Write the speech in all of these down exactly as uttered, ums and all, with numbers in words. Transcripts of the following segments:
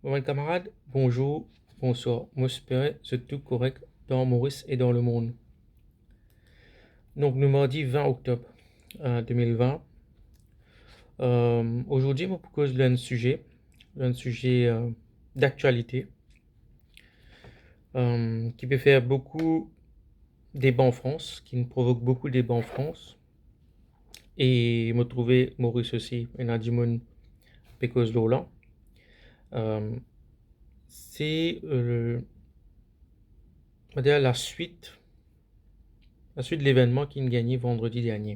Bon, bann kamarad, bonzour, bonswar. Mo espere zot tou korek dan Moris e dan lemond. Donk, nou mardi vin oktob, euh, de mil vin. Euh, azordi, mo pou koz lor enn size, lor enn size, euh, daktialite, euh, ki pe fer boukou deba an Frans, ki provok boukou deba an Frans. E mo trouve Moris osi, ena dimoun pe koz lor la. Euh, se, euh, on va dire laswit, laswit levennman ki inn gagne vandredi dernie.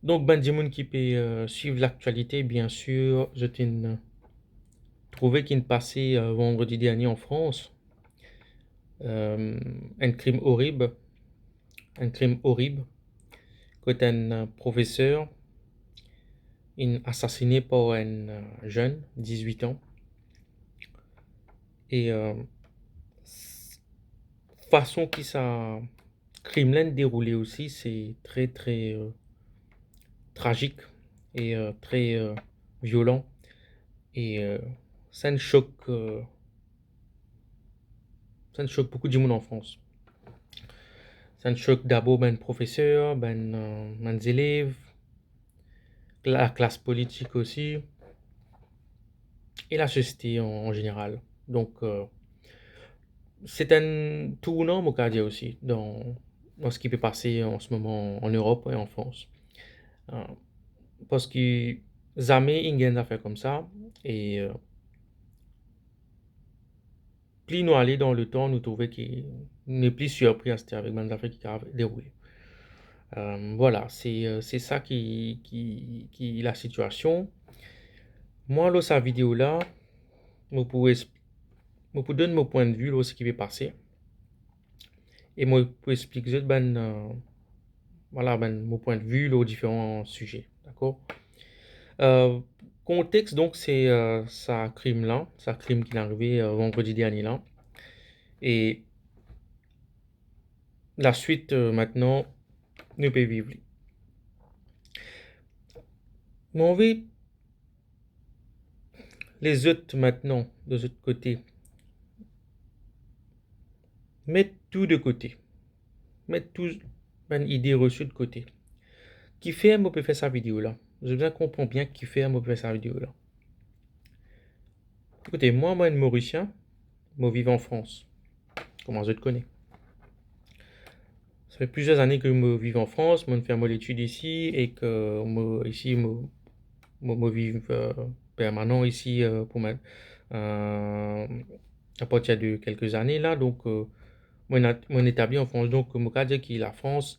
Donk, bann dimoun ki pe, euh, swiv laktialite, bien sir, zot inn trouve ki inn pase, euh, vandredi dernie an Frans, euh, enn krim orib, enn krim orib, kot enn, euh, profeser inn asasine par enn, euh, zenn, dizwit an. E, euh, s-, fason ki sa krim la inn deroule osi, se tre, tre, euh, trazik e, euh, tre, euh, violan. E, euh, sa inn sok, euh, sa inn sok boukou dimoun an Frans. Sa inn sok dabor bann profeser, bann, euh, bann zelev, la klas politik osi, e lasosiete an, an zeneral. Donk, euh, se enn tournan, mo kav dir osi, dan, dan seki pe pase an se moman an Erop e an Frans. Euh, parski zame inn gagn zafer koumsa, e, euh, pli nou ale dan letan, nou trouve ki nou pli sirpri aster avek bann zafer ki kav deroule. Euh, vwala, se, euh, se sa ki, ki, ki lasitiasion. Mwa, lor sa video la, mo pou es-, mo pou donn mo pwin de vi lor seki pe pase. E mo pou explik zot bann, euh, vwala, bann mo pwin de vi lor diferan size, dakor? Euh, kontex, donk, se, euh, sa krim la, sa krim ki arive, euh, vandredi dernie la. E laswit, euh, mintnan, nou pe viv li. Mo anvi lezot mintnan, de zot kote, met tou de kote. Met tou bann ide resi de kote. Kifer mo pe fer sa video la? Zot bizin konpran bien kifer mo pe fer sa video la. Ekoute, mwa, mo enn Morisien, mo viv an Frans, kouma zot kone. Sa fer plizier zane ki mo viv an Frans, mo fer mo letid isi, e ki mo, isi, mo, mo, mo viv, euh, permanan isi, euh, pou mwa, euh, apartir de kelke zane la. Donk, euh, mo ena-, mo etabli an Frans. Donk, mo kav dir ki Lafrans,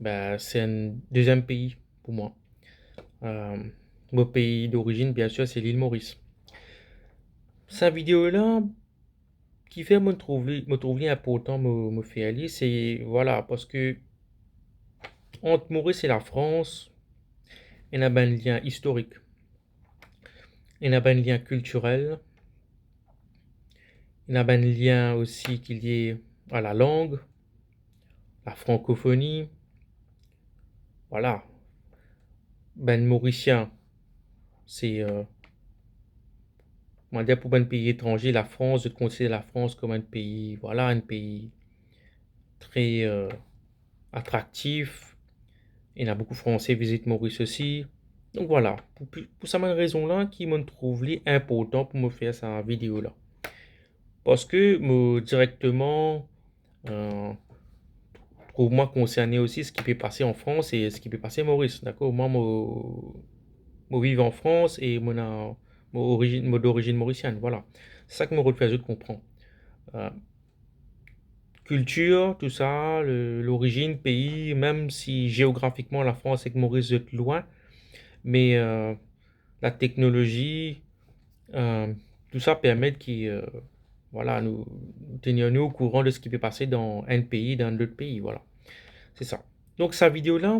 be, se enn deziem pei pou mwa. Euh, mo pei dorizinn, bien sir, se Lil Moris. Sa video la, kifer mo trouv li, mo trouv li inportan mo, mo fer li, se, vwala, parski ant Moris e Lafrans, ena bann lien istorik, ena bann lien kiltirel, ena bann lien osi ki lie a lalang, la frankofoni. Vwala. Bann Morisien, se, euh, kouma dir, pou bann pei etranze, Lafrans, zot konsider Lafrans kom enn pei, vwala, enn pei tre, euh, atraktif. Ena boukou Franse vizit Moris osi. Donk vwala, pou, pou, pou sa mem rezon la ki mo trouv li inportan pou mo fer sa video la. Parski mo direkteman, euh, trouv mwa konserne osi seki pe pase an Frans e seki pe pase Moris, dakor? Mwa, mo, mo viv an Frans e mo ena, mo orizinn, mo dorizinn morisienn, vwala. Sa ki mo rod fer zot konpran. Euh, kiltir, tou sa, le, lorizinn, pei, mem si zeografikman Lafrans ek Moris zot lwin, me, euh, lateknolozi, euh, tou sa permet ki, euh, vwala, nou, nou tenir nou okouran de seki pe pase dan enn pei, dan lot pei, vwala. Se sa. Donk, sa video la,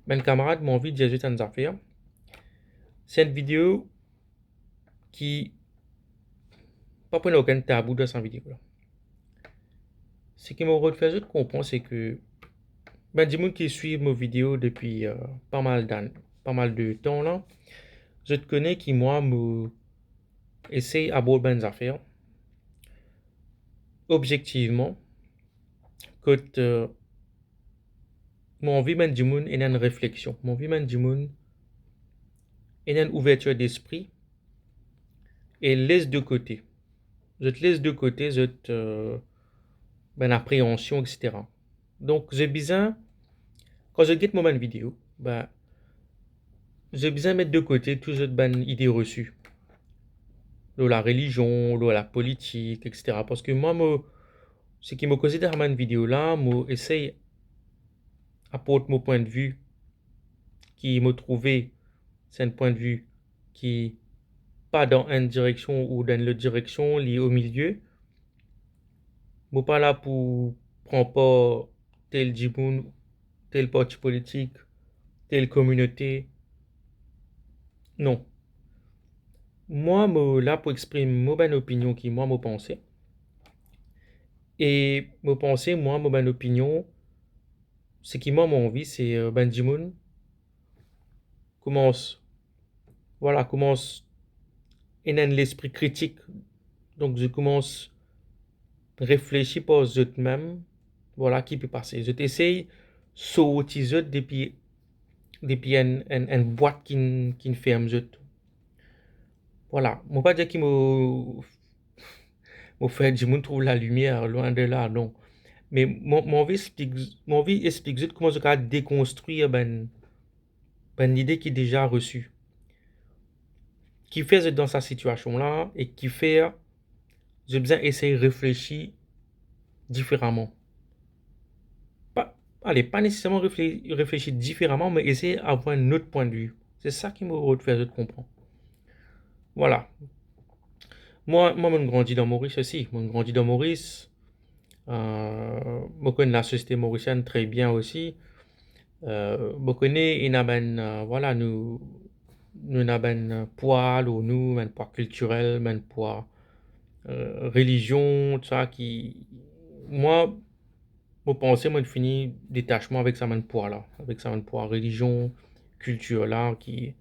bann kamarad, mo anvi dir zot enn zafer. Se enn video ki pa pou ena okenn tabou dan sa video la. Seki mo rod fer zot konpran, se ki bann dimoun ki swiv mo video depi, euh, pa mal dan-, pa mal de tan la, zot kone ki mwa, mo esey abord bann zafer obzektivman, kot, euh, mo anvi bann dimoun ena enn refleksion. Mo anvi bann dimoun ena enn ouvertir despri e les de kote. Zot les de kote zot, euh, bann apreansion, et cetera. Donk, zot bizin, kan zot get mo bann video, ben, zot bizin met de kote tou zot bann ide resi lor larelizion, lor lapolitik, et cetera. Parski mwa, mo, seki mo koze dan sa bann video la, mo esey aport mo pwin de vi ki mo trouve se enn pwin de vi ki pa dan enn direksion ou dan lot direksion, li omilie. Mo pa la pou pran par tel dimoun, tel parti politik, tel kominote. Non. Mwa, mo la pou exprim mo bann opinion ki mwa mo panse. E mo panse, mwa, mo bann opinion, seki mwa mo anvi, se, euh, bann dimoun koumans, vwala, koumans ena enn lespri kritik. Donk, zot koumans reflesi par zot mem, vwala, ki pe pase. Zot esey sorti zot depi, depi enn, enn, enn bwat ki'nn, ki'nn ferm zot. Vwala, mo pa dir ki mo, mo fer dimoun trouv lalimier, lwin de la, non. Me mo, mo anvi explik, mo anvi explik zot kouma zot kapav dekonstrir bann, bann lide ki deza resi. Kifer zot dan sa sitiasion la e kifer zot bizin esey reflesi diferaman. Pa, ale, pa neseserman refle-, reflesi diferaman, me esey avoir enn lot pwin de vi. Se sa ki mo rod fer zot konpran. Vwala. Mwa, mwa, mo'nn grandi dan Moris osi. Mo'nn grandi dan Moris. Euh, mo konn lasosiete morisienn tre bien osi. Euh, mo kone ena bann, euh, vwala, nou, nou ena bann pwa lor nou, bann pwa kiltirel, bann pwa, euh, relizion, tou sa ki, mwa, mo panse mo'nn fini detas mwa avek sa bann pwa la, avek sa bann pwa relizion, kiltir la, ki,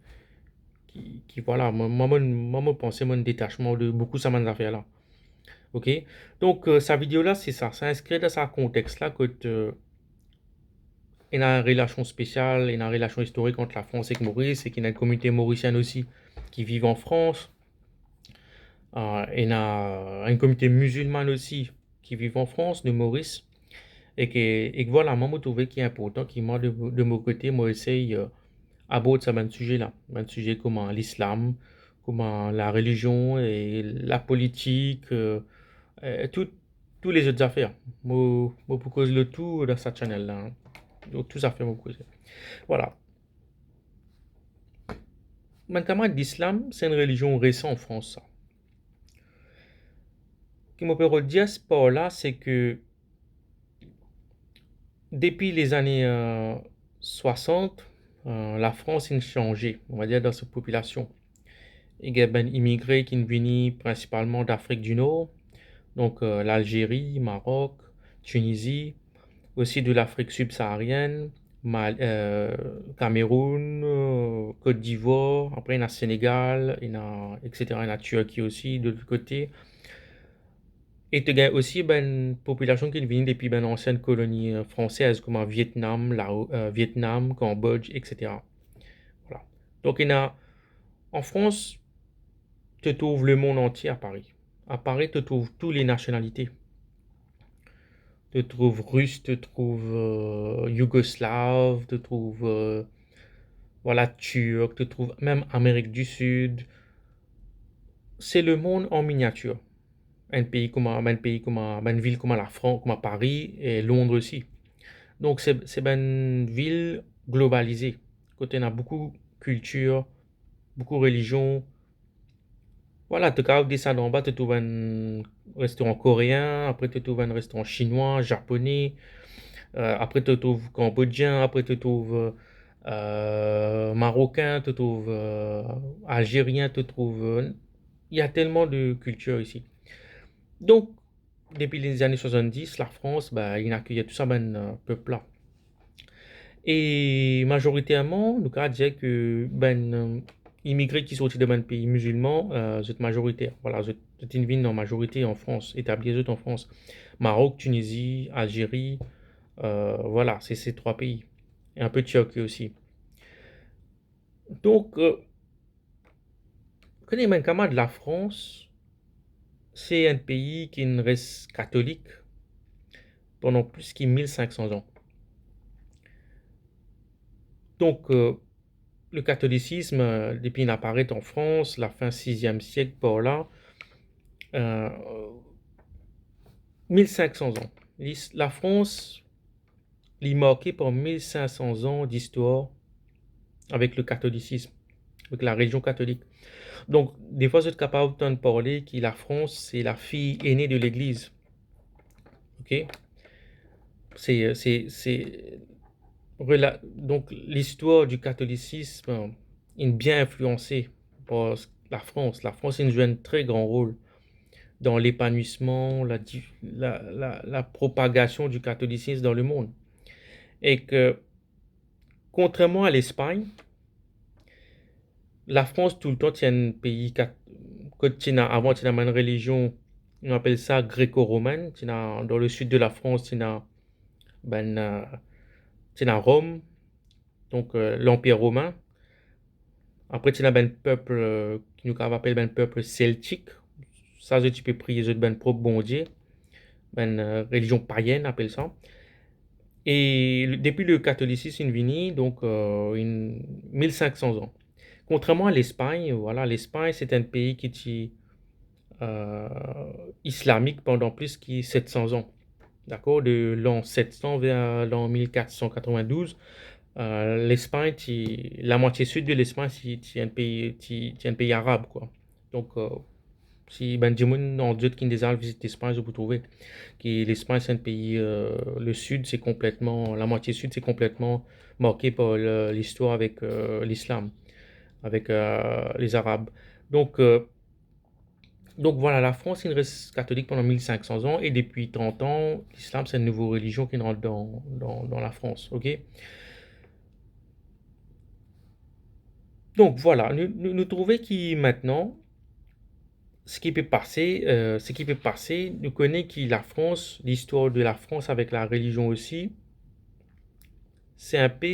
ki, ki, vwala, mwa, mwa, mo'nn, mwa, mo panse mo'nn detas mwa de boukou sa bann zafer la. Ok? Donk, euh, sa video la, se sa. Sa inskri dan sa kontex la kot, euh, ena enn relasion spesial, ena enn relasion istorik ant Lafrans ek Moris, e ki ena enn kominote morisienn osi ki viv an Frans. Euh, ena enn kominote mizilman osi ki viv an Frans, de Moris. E ke, e ke vwala, mwa, mo trouve ki inportan ki mwa, de, de mo kote, mo esey, euh, abord sa bann size la. Bann size kouma lislam, kouma larelizion e lapolitik, euh, euh, tou, tou lezot zafer. Mo, mo pou koz lor tou dan sa channel la, hein. Donk, tou zafer mo pou koze. Vwala. Bann kamarad, lislam, se enn relizion resan an Frans, sa. Ki mo pe rod dir par la, se ke depi lezane, euh, swasant, euh, Lafrans inn sanze, on va dire, dan so popilasion. E gagn bann imigre ki'nn vini prinsipalman Dafrik di Nor, donk, euh, Lalzeri, Marok, Tinizi, osi de Lafrik sibsaharienn, Mal-, euh, Kameroun, euh, Kot Divwar, apre ena Senegal, ena, et cetera, ena Tirki osi, de lot kote. E to gagn osi bann popilasion ki'nn vini depi bann ansien koloni, euh, fransez, kouma Vietnam, Lao, euh, Vietnam, Kanbodz, et cetera. Vwala. Donk, ena, an Frans, to trouv lemond antie a Pari. A Pari, to trouv tou le nasionalite. To trouv Ris, to trouv, euh, Yougoslav, to trouv, euh, vwala, Tirk, to trouv mem Amerik di Sid. Se lemond an miniatir. Enn pei kouma, bann pei kouma, bann vil kouma Lafran-, kouma Pari e Londres osi. Donk, se, se bann vil globalize, kot ena boukou kiltir, boukou relizion. Vwala, to kapav desann anba, to trouv enn restoran koreen, apre to trouv enn restoran sinwa, zapone, euh, apre to trouv kanbodien, apre to trouv, euh, marokin, to trouv, euh, alzerien, to trouv, euh, ena telman de kiltir isi. Donk, depi lezane swasanndis, Lafrans, ba, inn akeyir tou sa bann, euh, pep la. E mazoriterman, nou kapav dir ke bann, euh, imigre ki sorti dan bann pei mizilman, euh, zot mazoriter. Vwala, zot, zot inn vinn an mazorite an Frans, etablir zot an Frans. Marok, Tinizi, Alzeri, euh, vwala, se, se trwa pei. E inpe Tirki osi. Donk, euh, kone bann kamarad, Lafrans, se enn pei ki inn res katolik pandan plis ki mil sink san zan. Donk, euh, le katolisism, euh, depi inn aparet an Frans, lafin siziem siek par la, euh, mil sink san zan. Li, Lafrans, li marke par mil sink san zan distwar avek le katolisism, avek larelizion katolik. Donk, defwa, zot kapav tann parle ki Lafrans, se lafiy ene de Legliz. Ok? Se, se, se rela-, donk, listwar di katolisism inn bien inflianse par Lafrans. Lafrans inn zwe enn tre gran rol dan lepanwisman, la di-, la, la, la propagasion di katolisism dan lemond. E ke, kontrerman a Lespagn, Lafrans toultan ti enn pei kat-, kot ti ena, avan ti ena bann relizion, nou apel sa greko-romin, ti ena, dan le sid de Lafrans, ti ena bann, euh, ti ena Rom, donk, euh, Lanpir Romin. Apre, ti ena bann pep, euh, ki nou kapav apel bann pep seltik. Sa, zot ti pe priye zot bann prop bondie. Bann, euh, relizion payenn, apel sa. E le, depi le katolisism inn vini, donk, euh, inn mil sink san zan. Kontrerman a Lespagn, vwala, Lespagn, se enn pei ki ti, euh, islamik pandan plis ki set san zan. Dakor? De lan set san ver lan mil kat san katrovin-douz, euh, Lespagn ti, lamwatie sid de Lespagn ti, ti enn pei, ti, ti enn pei arab, kwa. Donk, euh, si bann dimoun ant zot ki inn deza al vizit Lespagn, zot pou trouve ki Lespagn se enn pei, euh, le sid, se konpletman, lamwatie sid, se konpletman marke par le, listwar avek, euh, lislam, avek, euh, lezarab. Donk, euh, donk, vwala, Lafrans inn res katolik pandan mil sink san zan, e depi trant an, lislam, se enn nouvo relizion ki inn rant dan, dan, dan Lafrans, ok? Donk, vwala, nou, nou, nou trouve ki mintnan, seki pe pase, euh, seki pe pase, nou kone ki Lafrans, listwar de Lafrans avek larelizion osi, se enpe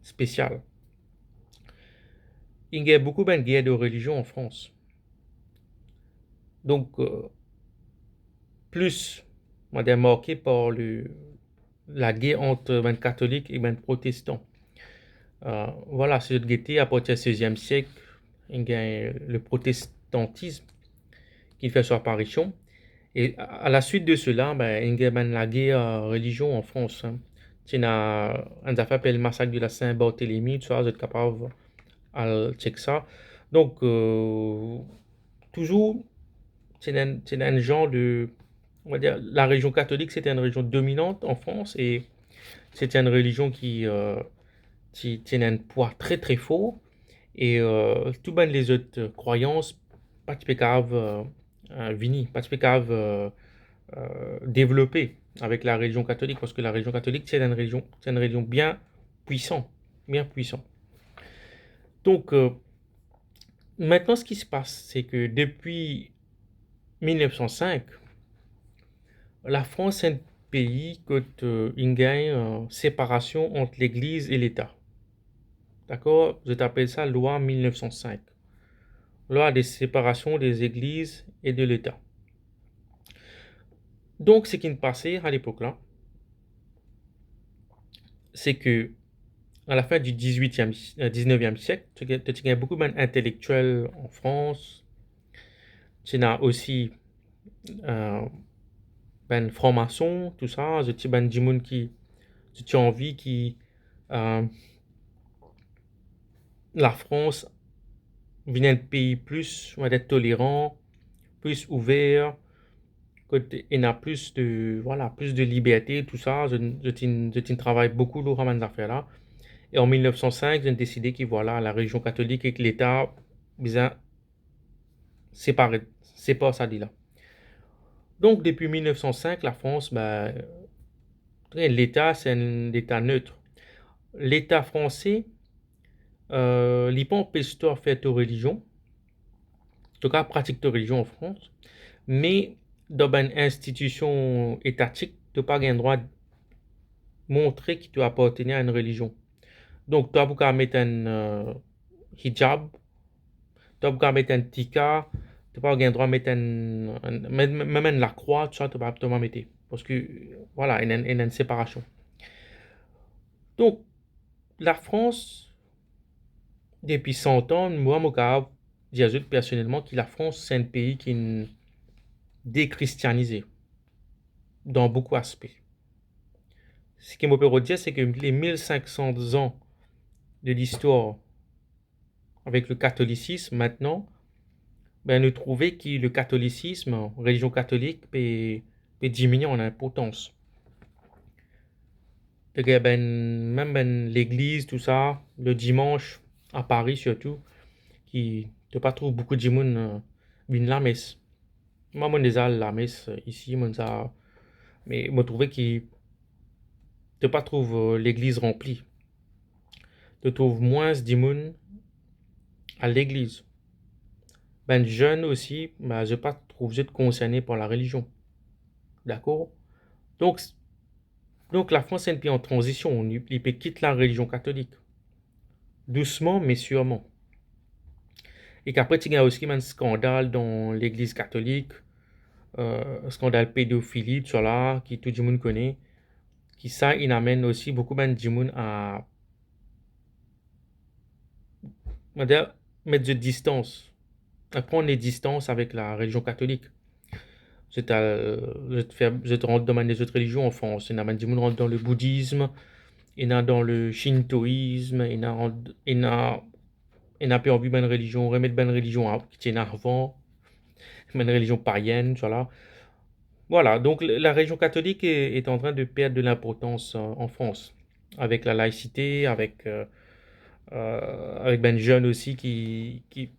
spesial. Inn gagn boukou bann ger de relizion an Frans. Donk, euh, plis, on va dire, marke par le, lager ant bann katolik e bann protestan. Euh, vwala, si zot gete, apartir siziem siek, inn gagn le protestantism ki fer so aparision. E a, a la suit de sela, ben, inn gagn bann lager, euh, relizion an Frans, hein. Ti ena enn zafer apel Massacre de la Saint-Barthélemy, tou sa, zot kapav al check sa. Donk, euh, touzour, ti ena enn, ti ena enn zan de, on va dire, larelizion katolik, se ti enn relizion dominant an Frans, e se ti enn relizion ki, euh, ti, ti ena enn pwa tre, tre for, e, euh, tou bann lezot, euh, krwayans pa ti pe kapav, euh, euh, vini, pa ti pe kapav, euh, euh, devlope avek larelizion katolik, parski larelizion katolik, se enn relizion, se enn relizion bien pwisan, bien pwisan. Donk, euh, mintnan, seki se pas, se ke depi mil nef san sink, Lafrans se enn pei kot, euh, inn gagn, euh, separasion ant Legliz e Leta. Dakor? Zot apel sa lwa mil nef san sink. Lwa de separasion de Legliz e de Leta. Donk, seki inn pase a lepok la, se ke a lafin di dizwitiem, euh, dizneviem siek, to ti, to ti gagn boukou bann intelektiel an Frans. Ti ena osi, euh, bann franmason, tou sa, zot ti bann dimoun ki, zot ti anvi ki, euh, Lafrans vinn enn pei plis, on va dire, toleran, plis ouver, kot ena plis de, vwala, plis de liberte, tou sa, zot, zot inn, zot inn travay boukou lor sa bann zafer la. E an mil nef san sink, zot inn deside ki, vwala, larelizion katolik ek Leta bizin separe, separ sa de la. Donk, depi mil nef san sink, Lafrans, ben, Leta, se enn Leta net. Leta franse, euh, li pa anpes twa fer to relizion. To kapav pratik to relizion an Frans, me dan bann institision etatik, to pa gagn drwa montre ki to apartenir a enn relizion. Donk, to pa pou kapav met enn, euh, hijab, to pa pou kapav met enn tika, to pa gagn drwa met enn, enn, mem, mem enn lakrwa, tou sa, to pa, to pa mete. Parski, vwala, ena, ena enn separasion. Donk, Lafrans, depi san an, mwa, mo kapav dir zot personelman ki Lafrans, se enn pei ki dekristianize dan boukou aspe. Seki mo pe rod dir, se ki le mil sink san zan de listwar avek le katolisism, mintnan, be, nou trouve ki le katolisism, relizion katolik, pe, pe diminie an inportans. Regarde bann, mem bann legliz, tou sa, le dimans, a Pari sirtou, ki, to pa trouv boukou dimoun, euh, vinn lames. Mwa, mo'nn deza al lames, euh, isi, mo'nn sa, me mo trouve ki to pa trouv, euh, legliz ranpli. To trouv mwins dimoun al legliz. Bann zenn osi, be, zot pa trouv zot konserne par larelizion. Dakor? Donk, donk Lafrans enn pei an tranzision, li, li pe kit larelizion katolik. Dousman, me sirman. Ek apre, ti gagn osi bann skandal dan legliz katolik, euh, skandal pedofili, tousala, ki tou dimoun kone. Ki sa, inn amenn osi boukou bann dimoun a, kouma dir, met zot distans, a pran le distans avek larelizion katolik. Zot al, zot fer, zot rant dan bann lezot relizion an Frans. Ena bann dimoun rant dan le boudism, ena dan le shintoism, ena rant, ena, ena pe anvi bann relizion, remet bann relizion a, ki ti ena avan, bann relizion payenn, tousala. Vwala, donk la, larelizion katolik est, est en train de perdre de l'importance, euh, en France, avec la laïcité, avec, euh, euh, avec bann zenn osi ki, ki,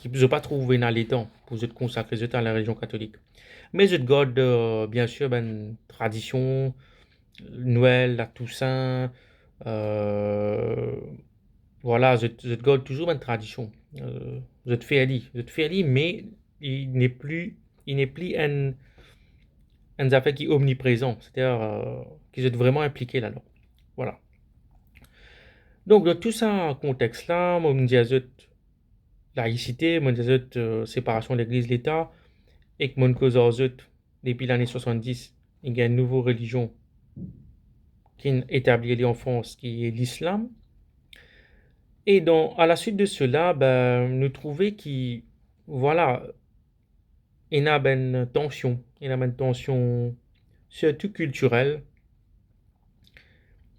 ki zot pa trouv ena letan pou zot konsakre zot a larelizion katolik. Me zot gard, euh, bien sir, bann tradision, Nwel, Latousin, euh, vwala, zot, zot gard touzour bann tradision. Euh, zot fer li, zot fer li, me li nepli, li nepli enn, enn zafer ki omniprezan, setadir, euh, ki zot vreman inplike ladan. Vwala. Donk, dan tou sa kontex la, mo dir zot laïcité, mo dir zot, euh, separasion legliz leta, ek mo'nn koz ar zot depi lane swasanndis, ena enn nouvo relizion ki'nn etablir li an Frans, ki lislam. E dan, a la suit de sela, be, nou trouve ki, vwala, ena bann tansion, ena bann tansion sirtou kiltirel,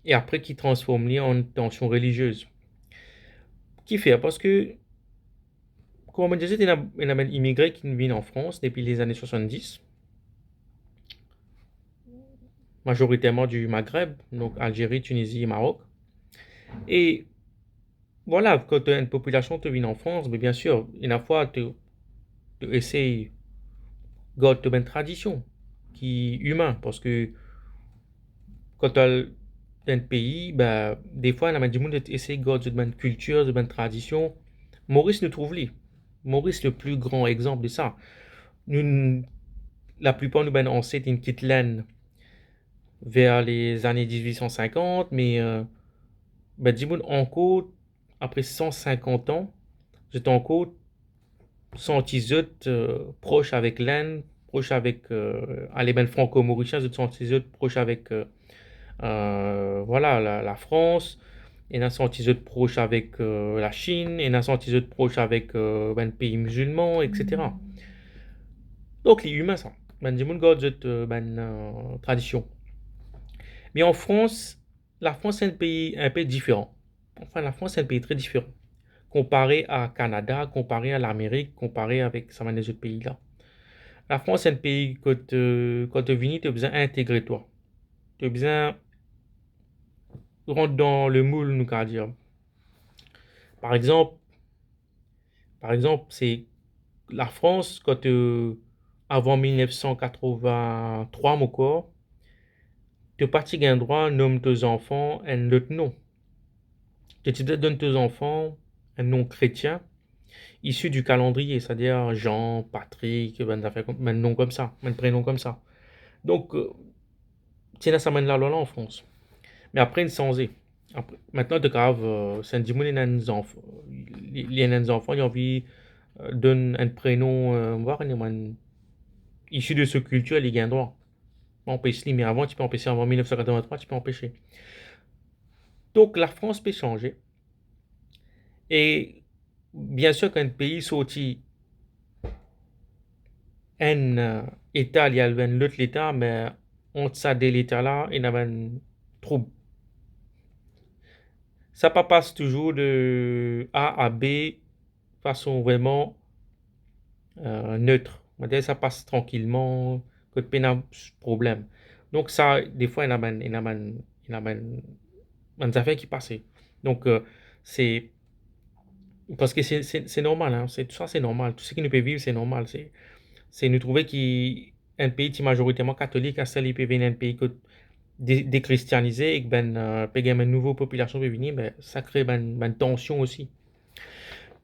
e apre ki transform li an tansion reliziez. Kifer? Parski, kouma mo dir zot, ena, ena bann imigre ki vinn an Frans depi lezane swasanndis, majoriterman di Magreb, donk Alzeri, Tinizi e Marok. E vwala, kan to enn popilasion, to vinn an Frans, me bien sir, ena fwa to, to esey gard to bann tradision ki imin, parski kan to al dan enn pei, be, defwa, ena bann dimoun, zot esey gard zot bann kiltir, zot bann tradision. Moris, nou trouv li. Moris, le pli gran exanp de sa. Nou, laplipar nou bann anset, inn kit Lenn ver lezane diz-wit san sinkant, me, euh, bann dimoun ankor, apre san sinkant an, zot ankor santi zot, euh, pros avek Lenn, pros avek, euh, ale bann Franko-Morisien, zot santi zot pros avek, euh, euh, vwala, la, Lafrans, ena santi zot pros avek, euh, Lasinn, ena santi zot pros avek, euh, bann pei mizilman, et cetera. Donk, li imin sa. Bann dimoun gard zot, euh, bann, euh, tradision. Me an Frans, Lafrans se enn pei inpe diferan. Anfin, Lafrans se enn pei tre diferan. Konpare a Kanada, konpare a Lamerik, konpare avek sa bann lezot pei la. Lafrans se enn pei kot, euh, kan to vini, to bizin integre twa. To bizin rant dan le moul, nou kapav dir. Par exanp, par exanp, se Lafrans, kan, euh, avan mil nef san katrovin-trwa, mo krwar, to pa ti gagn drwa nom to zanfan enn lot nom. to ti bizin donn to zanfan enn nom kretien, isi di kalandriye, setadir Jean, Patrick, bann zafer kom-, bann nom koumsa, bann prenom koumsa. Donk, euh, ti ena sa bann lalwa la an Frans. Me apre, inn sanze. Apre, mintnan, to kapav, euh, si enn dimoun ena enn zanf-, li, li ena enn zanfan, li anvi, euh, donn enn prenom, euh, mo pa kone mwa, isi de so kiltir, li gagn drwa. Anpes li, me avan, ti pe anpese, avan mil nef san katrovin-trwa, ti pe anpese. Donk, Lafrans pe sanze. E biensir, kan enn pei sorti enn, euh, leta, li al ver enn lot leta, me ant sa de leta la, ena bann troub. Sa pa pas touzour de A a B fason vreman, euh, net. Mo dir sa pas trankilman, kot pena problem. Donk sa, defwa, ena bann, ena bann, ena bann, bann zafer ki pase. Donk, euh, se, parski se, se, se normal, hein, se, tou sa se normal. Tou seki nou pe viv, se normal. Se, se nou trouve ki enn pei ti mazoriterman katolik, aster li pe vinn enn pei kot de-, dekristianize, ek bann, euh, pe gagn bann nouvo popilasion pe vini, me sa kre bann, bann tansion osi.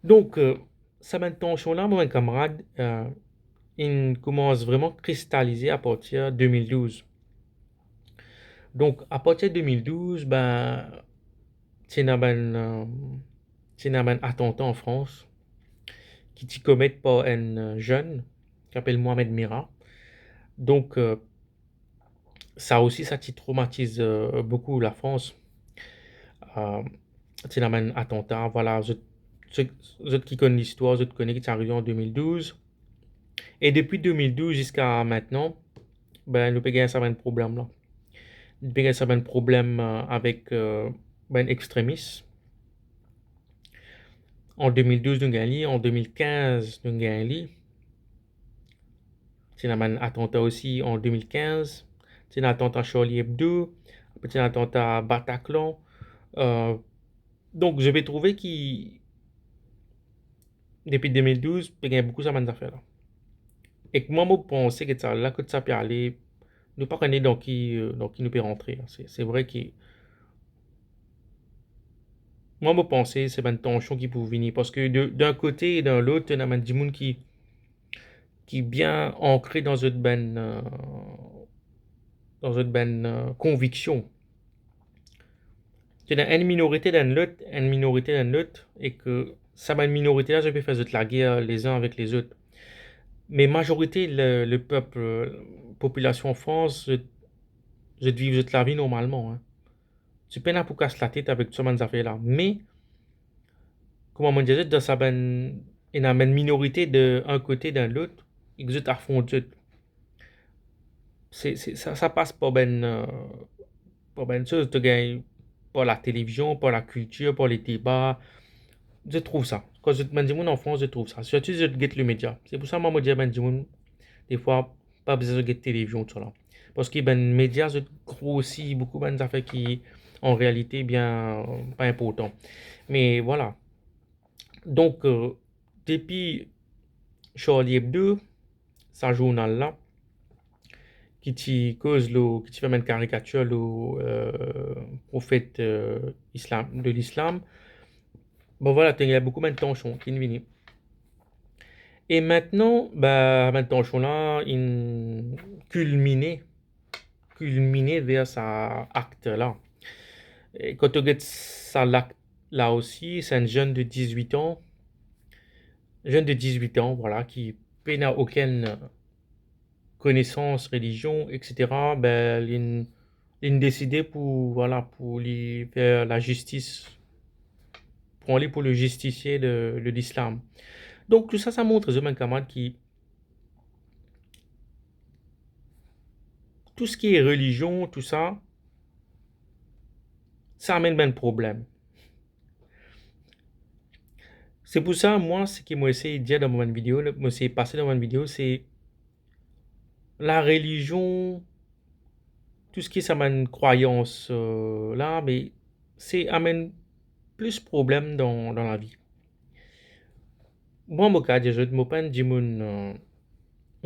Donk, euh, sa bann tansion la, mo bann kamarad, euh, inn koumans vreman kristalize apartir de mil douz. Donk, apartir de mil douz, ben, ti ena bann, euh, ti ena bann atanta an Frans ki ti komet par enn, euh, zenn ki apel Mohamed Merah. Donk, euh, sa osi, sa ti tromatiz, euh, boukou Lafrans. Euh, ti ena bann atanta, vwala, zot, zot, zot ki konn listwar, zot kone ki ti arive an de mil douz. E depi de mil douz ziska mintnan, ben, nou pe gagn sa bann problem la. Nou pe gagn sa bann problem, euh, avek, euh, bann extremis. An de mil douz nou gagn li, an de mil kinz nou gagn li. Ti ena bann atanta osi an de mil kinz. Ti ena atanta Charlie Hebdo, apre ti ena atanta Bataclan. Euh, donk, zot pe trouve ki depi de mil douz, pe gagn boukou sa bann zafer la. Ek mwa, mo panse ki sa la, kot sa pe ale, nou pa kone dan ki, euh, dan ki nou pe rantre. Se, se vre ki, mwa, mo panse se bann tansion ki pou vini, parski de, dan enn kote e dan lot, ena bann dimoun ki, ki bien ankre dan zot bann, euh, dan zot bann, euh, konviksion. Ti ena enn minorite dan lot, enn minorite dan lot, e ki sa bann minorite la, zot pe fer zot lager lezinn avek lezot. Me mazorite, le, le pep, euh, popilasion Frans, zot, zot viv zot lavi normalman, hein. Ti pena pou kas latet avek sa bann zafer la. Me, kouma mo dir zot, dan sa bann, ena bann minorite de enn kote, dan lot, e ki zot afront zot. Se, se, sa, sa pas par bann, euh, par bann soz, to gagn par latelevizion, par lakiltir, par ledeba. Zot trouv sa. Kan zot, bann dimoun an Frans, zot trouv sa. Sirtou zot get lemedia. Se pou sa, mwa, mo dir bann dimoun, defwa, pa bizin zot get televizion, tousala. Parski bann media, zot grosi boukou bann zafer ki, an realite, bien, pa inportan. Me vwala. Donk, euh, depi Charlie Hebdo, sa zournal la, ki ti koz lor, ki ti fer bann karikatir lor, euh, profet, euh, islam, de lislam, bon, vwala, ti ena boukou bann tansion ki vini. E mintnan, ba, bann tansion la, inn kilmine, kilmine ver sa akt la. E kan to get sa lakt la osi, se enn zenn de dizwit an, zenn de dizwit an, vwala, ki pena okenn konesans relizion, et cetera, be, linn, linn deside pou, vwala, pou li fer lazistis, pran li pou le zistisie de, de lislam. Donk, tou sa, sa montre zot, bann kamarad, ki tou seki relizion, tou sa, sa amenn bann problem. Se pou sa, mwa, seki mo esey dir dan mo bann video, mo esey pase dan mo bann video, se larelizion, tou seki sa bann krwayans, euh, la, me se amenn plis problem dan, dan lavi. Mwa, mo kapav dir zot, mo pa enn dimoun, euh,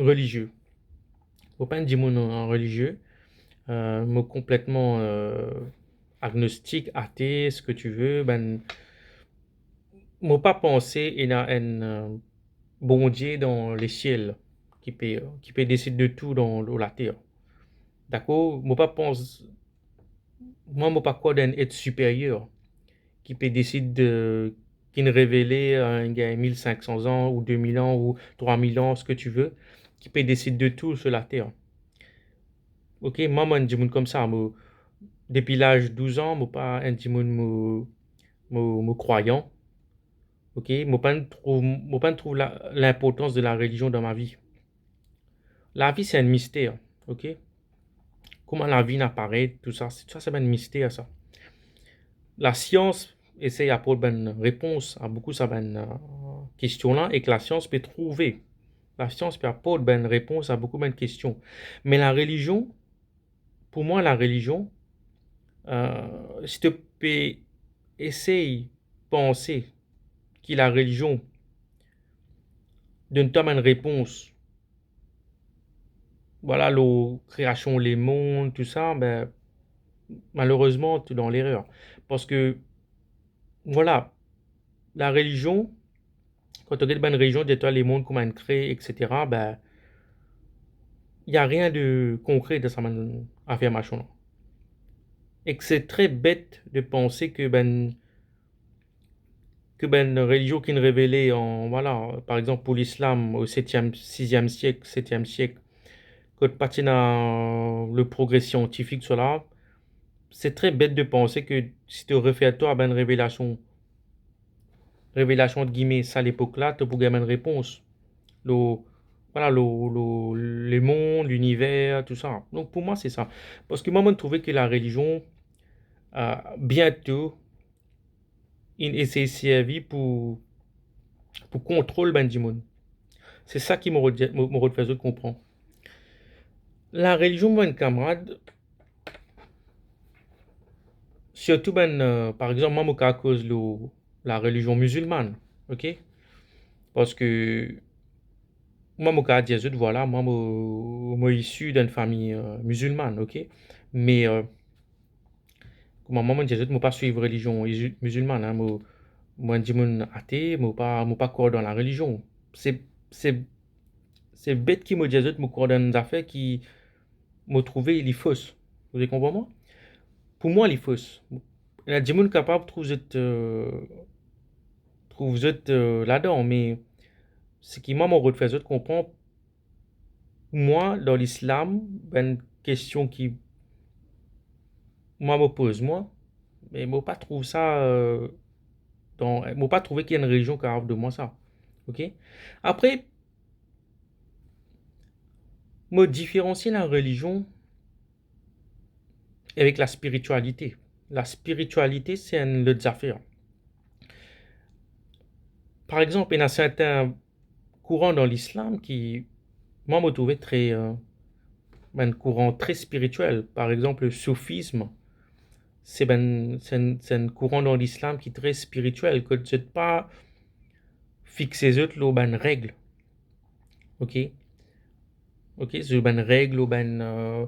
relizie. Mo pa enn dimoun, euh, relizie. Euh, mo konpletman, euh, agnostik, ate, ce que tu veux, ben, mo pa panse ena enn, euh, Bondie dan lesiel ki pe, ki pe desid de tou dan, lor later. Dakor? Mo pa pans, mwa, mo pa krwar dan enn et siperyer ki pe desid de, ki'nn revele, euh, il y a mil cinq cents ans ou deux mille ans ou trois mille ans, ce que tu veux, ki pe desid de tou lor later. Ok, mwa, mo enn dimoun koumsa, mo, depi laz douz an, mo pa enn dimoun, mo, mo, mo krwayan. Ok, mo pa'nn trouv, mo pa'nn trouv la, linportans de la relizion dan ma vi. Lavi, se enn mister, ok? Kouma lavi inn aparet, tou sa, se, sa, se bann mister, sa. Lasians esey aport bann repons a boukou sa bann, euh, kestion la, ek lasians pe trouve. Lasians pe aport bann repons a boukou bann kestion. Me la relizion, pou mwa, la relizion, euh, si to pe esey panse ki la relizion donn twa bann repons, vwala, lor kreasion lemond, tou sa, ben, malerezman, to dan lerer. Parski, vwala, la relizion, kan to get bann relizion, dir twa lemond kouma inn kre, et cetera, ben, y a rien de konkre dan sa bann afirmasion la. Ek se tre bet de panse ke bann, ke bann relizion ki'nn revele an, vwala, par exanp, pou lislam o setiem, siziem siek, setiem siek, kot pa ti ena le progre siantifik, sela, se tre bet de panse ke si to refer twa a bann revelasion, revelasion ant gime, sa lepok la, to pou gagn bann repons lor, vwala, lor, lor lemond, liniver, tou sa. Donk, pou mwa, se sa. Parski mwa, mo'nn trouve ke la relizion, euh, biento, inn esey servi pou, pou kontrol bann dimoun. Se sa ki mo rod-, mo, mo rod fer zot konpran. La relizion, mo bann kamarad, sirtou bann, euh, par exanp, mwa, mo kav koz lor la relizion mizilmann, ok? Parski mwa, mo kav dir zot, vwala, mwa, mo, mo isi dan enn fami, euh, mizilmann, ok? Me, euh, kouma mwa, mo dir zot, mo pa swiv relizion izi-, mizilmann, hein, mo, mo enn dimoun ate, mo pa, mo pa krwar dan la relizion. Se, se, se bet ki mo dir zot, mo krwar dan enn zafer ki mo trouve li fos. Zot konpran mwa? Pou mwa, li fos. Ena dimoun kapav trouv zot, euh, trouv zot, euh, ladan, me seki mwa, mo rod fer zot konpran, mwa, dan lislam, bann kestion ki mwa, mo poz mwa, me mo pa trouv sa, euh, dan, mo pa trouve ki enn relizion kapav donn mwa sa. Ok? Apre, mo diferansie la relizion avek la spiritialite. La spiritialite, se enn lot zafer. Par exanp, ena sertin kouran dan lislam ki, mwa, mo trouve tre, euh, bann kouran tre spiritiel. Par exanp, le soufism, se bann, se enn, se enn kouran dan lislam ki tre spiritiel, kot zot pa fixe zot lor bann reg. Ok? Ok, lor bann reg, lor bann, euh,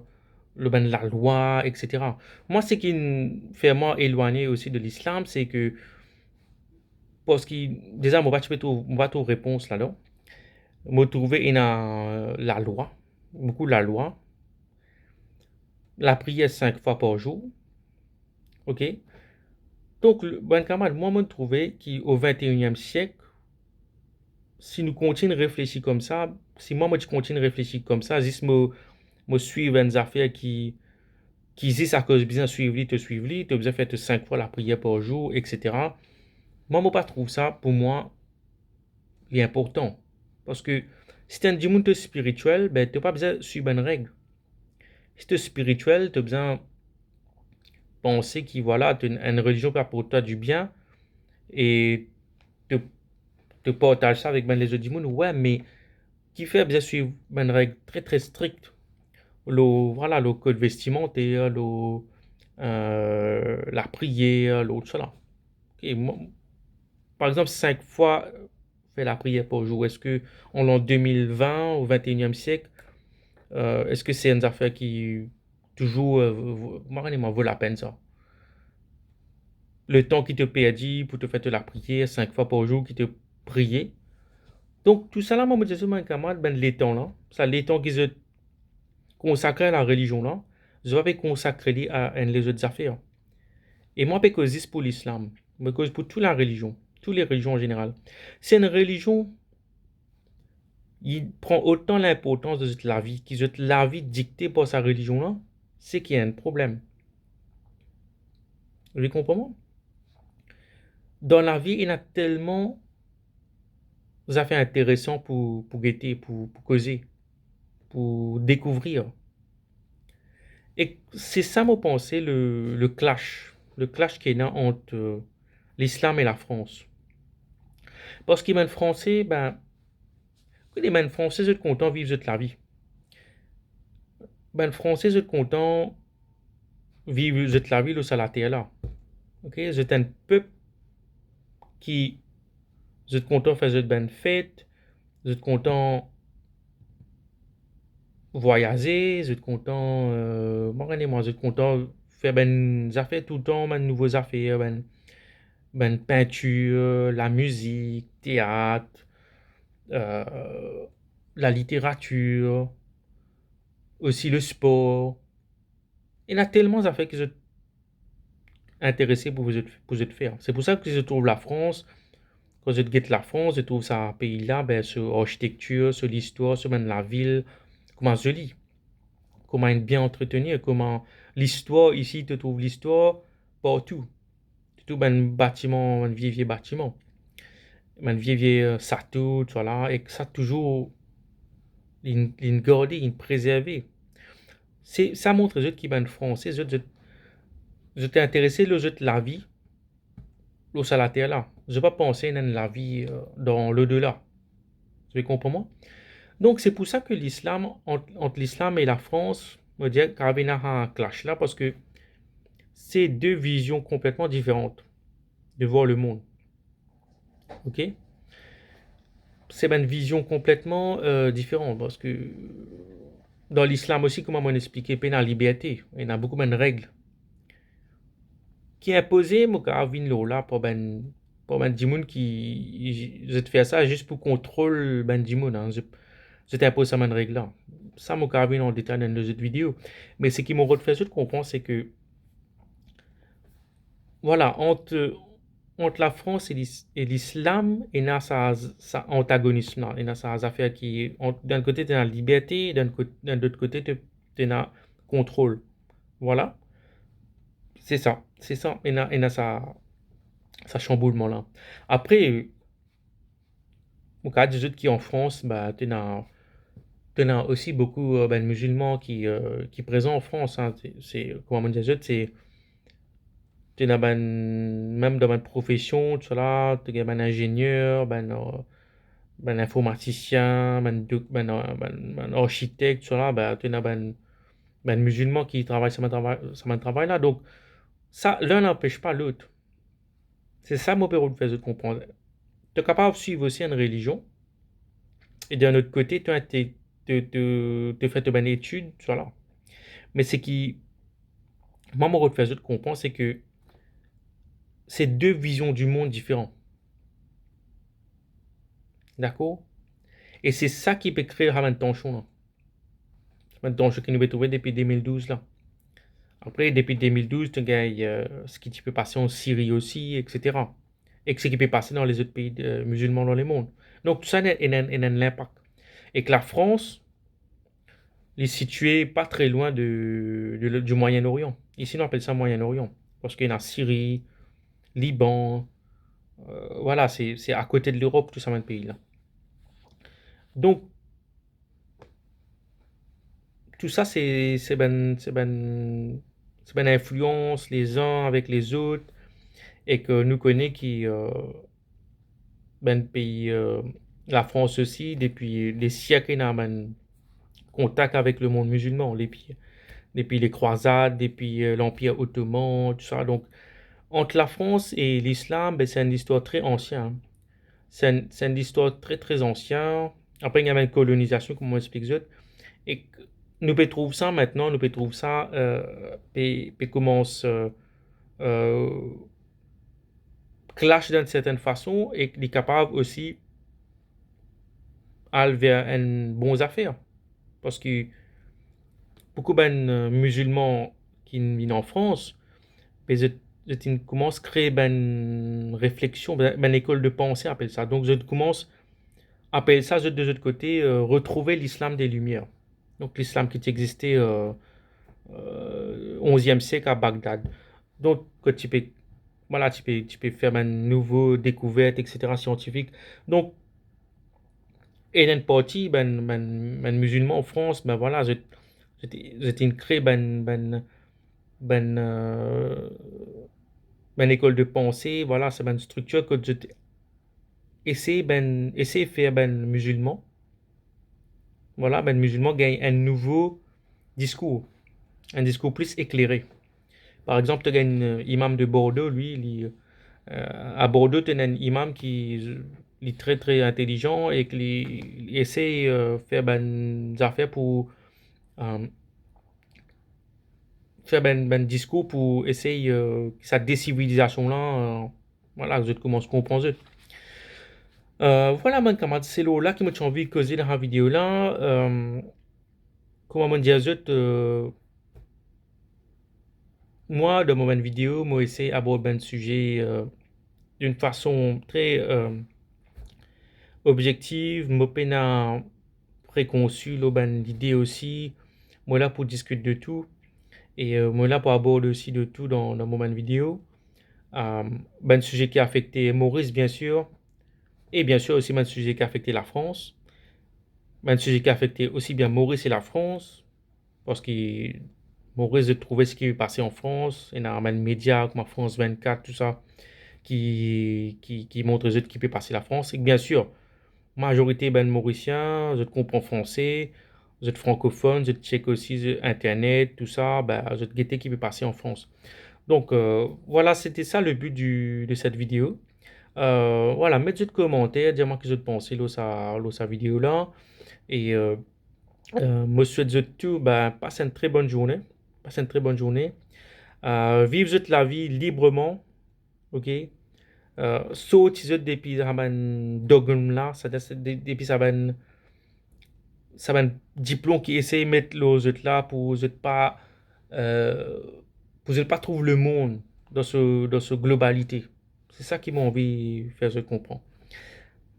lor bann lalwa, et cetera. Mwa, seki fer mwa elwagne osi de lislam, se ke, parski deza, mo pa ti pe trouv, mo pa trouv repons ladan. Mo trouve ena, euh, lalwa, boukou lalwa. Lapriyer sink fwa par zour. Ok? Donk, le, bann kamarad, mwa, mo trouve ki o vinteyinniem siek, si nou kontign reflesi koumsa, si mwa, mo ti kontign reflesi koumsa, zis mo, mo swiv enn zafer ki, ki zis akoz bizin swiv li, to swiv li, to bizin fer to sink fwa lapriyer par zour, et cetera. Mwa, mo pa trouv sa, pou mwa, li inportan. Parski si to enn dimoun to spiritiel, ben, to pa bizin swiv bann reg. Si to spiritiel, to bizin panse ki, vwala, to, enn relizion pe aport twa dibien e to, to partaz sa avek bann lezot dimoun, wi, me kifer bizin swiv bann reg tre, tre strik lor, vwala, lor kod vestimanter, lor, euh, lapriyer, lor tousala? Ok, mwa, par exanp, sink fwa fer lapriyer par zour, eski an lan de mil vin o vinteyinniem siek, euh, eski se enn zafer ki touzour, euh, vo-, vo-, mo pa kone mwa, vo lapenn sa? letan ki to perdi pou to fer to lapriyer, sink fwa par zour ki to priye. Donk, tousala, mo dir zot, bann kamarad, bann letan la, sa letan ki zot konsakre a larelizion la, zot pa pe konsakre li a enn lezot zafer. E mwa pe koz zis pou lislam, mo koz pou tou larelizion, tou le relizion an zeneral. Si enn relizion, li pran otan linportans dan zot lavi, ki zot lavi dikte par sa relizion la, se ki ena enn problem. Zot konpran mwa? Dan lavi, ena telman zafer interesan pou, pou gete, pou, pou koze, pou dekouvrir. E se sa, mo panse, le, le clash, le clash ki ena ant, euh, lislam e Lafrans. Parski bann Franse, ben, wi, bann Franse, zot kontan viv zot lavi. Bann Franse, zot kontan viv zot lavi lor sa later la. Ok? Zot enn pep ki, zot kontan fer zot bann fet, zot kontan vwayaze, zot kontan, euh, mo pa kone mwa, zot kontan fer bann zafer toultan, bann nouvo zafer, bann, bann pintir, lamizik, teat, euh, laliteratir, osi lespor. Ena telman zafer ki zot interese pou zot, pou zot fer. Se pou sa ki zot trouv Lafrans, kan zot get Lafrans, zot trouv sa pei la, ben, so arsitektir, so listwar, so bann lavil, kouma zoli, kouma inn bien antreteni, kouma listwar isi, to trouv listwar partou. Sirtou bann batiman, bann vie, vie batiman. Bann vie, vie, euh, sato, tousala, ek sa touzour, linn, linn garde, linn prezerve. Se, sa montre zot ki bann Franse, zot, zot, zot interese lor zot lavi, lor sa later la. Zot pa panse ena enn lavi, euh, dan lodela. Zot konpran mwa? Donk, se pou sa ki lislam, ant, ant lislam e Lafrans, mo dir, kapav ena sa clash la, parski se de vizion konpletman diferan de voir lemond. Ok? Se bann vizion konpletman, euh, diferan, parski dan lislam osi, kouma mo'nn explike, pena liberte, ena boukou bann reg ki inpoze, mo kapav vinn lor la par bann, par bann dimoun ki, zot fer sa zis pou kontrol bann dimoun, hein. Zot, zot inpoz sa bann reg la. Sa, mo kapav vinn an detay dan lezot video. Me seki mo rod fer zot konpran, se ki, vwala, ant, ant Lafrans e lis-, e lislam, ena sa, sa antagonism la, ena sa zafer ki, ant, dan enn kote, to ena liberte, dan enn kot-, dan lot kote, to, to ena kontrol. Vwala. Se sa, se sa, ena, ena sa, sa sanboulman la. Apre, mo kapav dir zot ki an Frans, ba, to ena, to ena osi boukou, euh, bann mizilman ki, euh, ki prezan an Frans, hein. Se, se, kouma mo dir zot, se, to ena bann, mem dan bann profesion, tousala, to gagn bann inzenier, bann, euh, bann informatisien, bann dok-, bann, euh, bann, bann arsitek, tousala, ba, to ena bann, bann mizilman ki travay sa bann travay, sa bann travay la. Donk, sa, l'un n'empêche pas l'autre. Se sa mo pe rod fer zot konpran. To kapav swiv osi enn relizion, e dan lot kote, to inte-, to, to, to fer to bann etid, tousala. Me seki, mwa, mo rod fer zot konpran, se ki se de vizion di mond diferan. Dakor? E se sa ki pe kre sa bann tansion la. Sa bann tansion ki nou pe trouve depi de mil douz la. Apre, depi de mil douz, to gagn, euh, seki ti pe pase an Siri osi, et cetera. Ek seki pe pase dan lezot pei, euh, mizilman dan lemond. Donk, tousala ena, ena, ena enn linpak. Ek Lafrans, li sitie pa tre lwin de, de, du Moyen-Orient. Isi, nou apel sa Moyen-Orient. Parski ena Siri, Liban, euh, vwala, se, se akote de Lerop, tou sa bann pei la. Donk, tousala, se, se bann, se bann, se bann inflians, lezin avek lezot, e ki nou kone ki, euh, bann pei, euh, Lafrans osi, depi de siek, ena bann kontak avek lemond mizilman, depi, depi le krwazad, depi, euh, Lanpir Otoman, tousala. Donk, ant Lafrans e lislam, be, se enn listwar tre ansien. Se enn, se enn listwar tre, tre ansien. Apre, ena bann kolonizasion, kouma mo explik zot. E nou pe trouv sa aster, nou pe trouv sa, euh, pe, pe koumans, euh, euh, clash dan enn sertenn fason ek li kapav osi al ver enn bon zafer. Parski boukou bann, euh, mizilman ki vinn an Frans, be zot, zot inn koumans kre bann refleksion, bann, bann lekol de panse, apel sa. Donk zot koumans apel sa, zot de zot kote, euh, retrouve lislam de limier. Donk lislam ki ti existe, euh, euh, onziem siek a Bagdad. Donk, kot ti pe, vwala, ti pe, ti pe fer bann nouvo dekouvert, et cetera, siantifik. Donk, ena enn parti bann, bann, bann mizilman an Frans, be vwala, zot, zot, zot inn kre bann, bann, bann, euh, bann lekol de panse, vwala, se bann striktir kot zot esey bann, esey fer bann mizilman, vwala, bann mizilman gagn enn nouvo diskour, enn diskour plis eklere. Par exanp, to gagn, euh, imam de Bordeaux, li, li, euh, a Bordeaux, to ena enn imam ki, li tre, tre intelizan ek li, li esey, euh, fer bann zafer pou, euh, fer bann, bann diskour pou esey, euh, ki sa desivilizasion la, euh, vwala, zot koumans konpran zot. Euh, vwala, bann kamarad, se lor la ki mo ti anvi koze dan sa video la. Euh, kouma mo dir zot, euh, mwa, dan mo bann video, mo esey abord bann size, euh, d'une fason tre, euh, objektiv. Mo pena prekonsi lor bann lide osi. Mo la pou diskit de tou. E, euh, mo la pou abord osi de tou dan, dan mo bann video. Euh, bann size ki afekte Moris, bien sir. E bien sir osi bann size ki afekte Lafrans. Bann size ki afekte osi bien Moris e Lafrans. Parski Moris, zot trouve seki pe pase an Frans, ena bann media kouma France vingt-quatre, tou sa, ki, ki, ki montre zot ki pe pase Lafrans. E bien sir, mazorite bann Morisien, zot konpran franse, zot frankofonn, zot chek osi, zot internet, tou sa, be, zot gete ki pe pase an Frans. Donk, euh, vwala, sete sa le but du, de cette vidéo. Euh, vwala, met zot komanter, dir mwa ki zot panse lor sa, lor sa video la. E, euh, euh, mo swet zot tou, be, pas enn tre bonn zourne. Pas enn tre bonn zourne. Euh, viv zot lavi libreman, ok? Euh, sorti zot depi sa bann dogm la, sa, de-, depi sa bann, sa bann diplom ki esey met lor zot la pou zot pa, euh, pou zot pa trouv lemond dan so, dan so globalite. Se sa ki mo anvi fer zot konpran.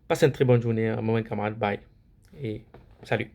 Pas enn tre bonn zourne, mo bann kamarad. Bye. E salut.